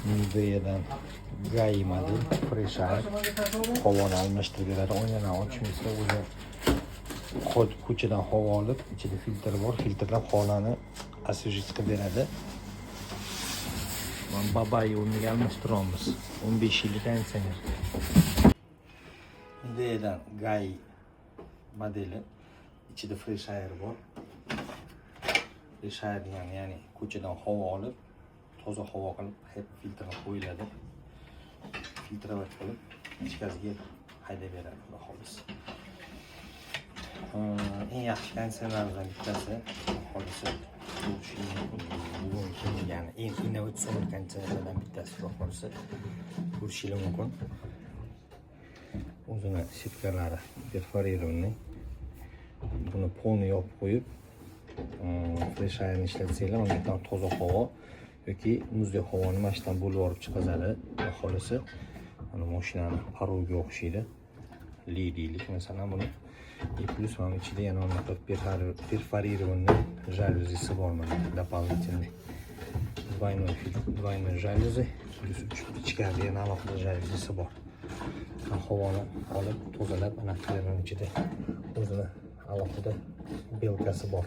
Mideadan Gai model Fresh Air havoni almashtirib beradi. Oynani ochmaysa, o'zi ko'chadan havo olib, ichida filtr bor, filtrlab havoni освежить qilib beradi. Mana, Babai o'rniga almashtiramiz. 15 yillik konditsioner. Mideadan Gai modeli, ichida Fresh Air bor. Fresh Air degani, ya'ni ko'chadan havo olib, toza havo qilib, HEPA filtrni qo'yiladi. Фильтровать qilib, ichkarisiga haydab beradi, xudo xohlasa. Eng yaxshi konditsionerlardan bittasi, xohlasa, bo'lishi mumkin. Bugun kelgan eng innovatsion konditsionerlardan bittasi, xudo xohlasa, ko'rishingiz mumkin. O'zini setkalari перфорированный. Buni полный yopib qo'yib, Fresh Airni ishlatsanglar, mana bu yerdan toza havo yoki muzdek havoni mana shu yerdan bo'lib olib chiqazadi, xudo xohlasa. Mana, mashinani порог ga o'xshaydi. Li deylik, masalan, buni. И плюс mana ichida yana bunaqa перфорированный жалюзи si bor, mana, дополнительный. Двойной фильтр, двойной жалюзи, плюс ichkarida yana alohida жалюзи si bor. Havoni olib, tozalab, anaqa qilib, ichida o'zini alohida белка si bor.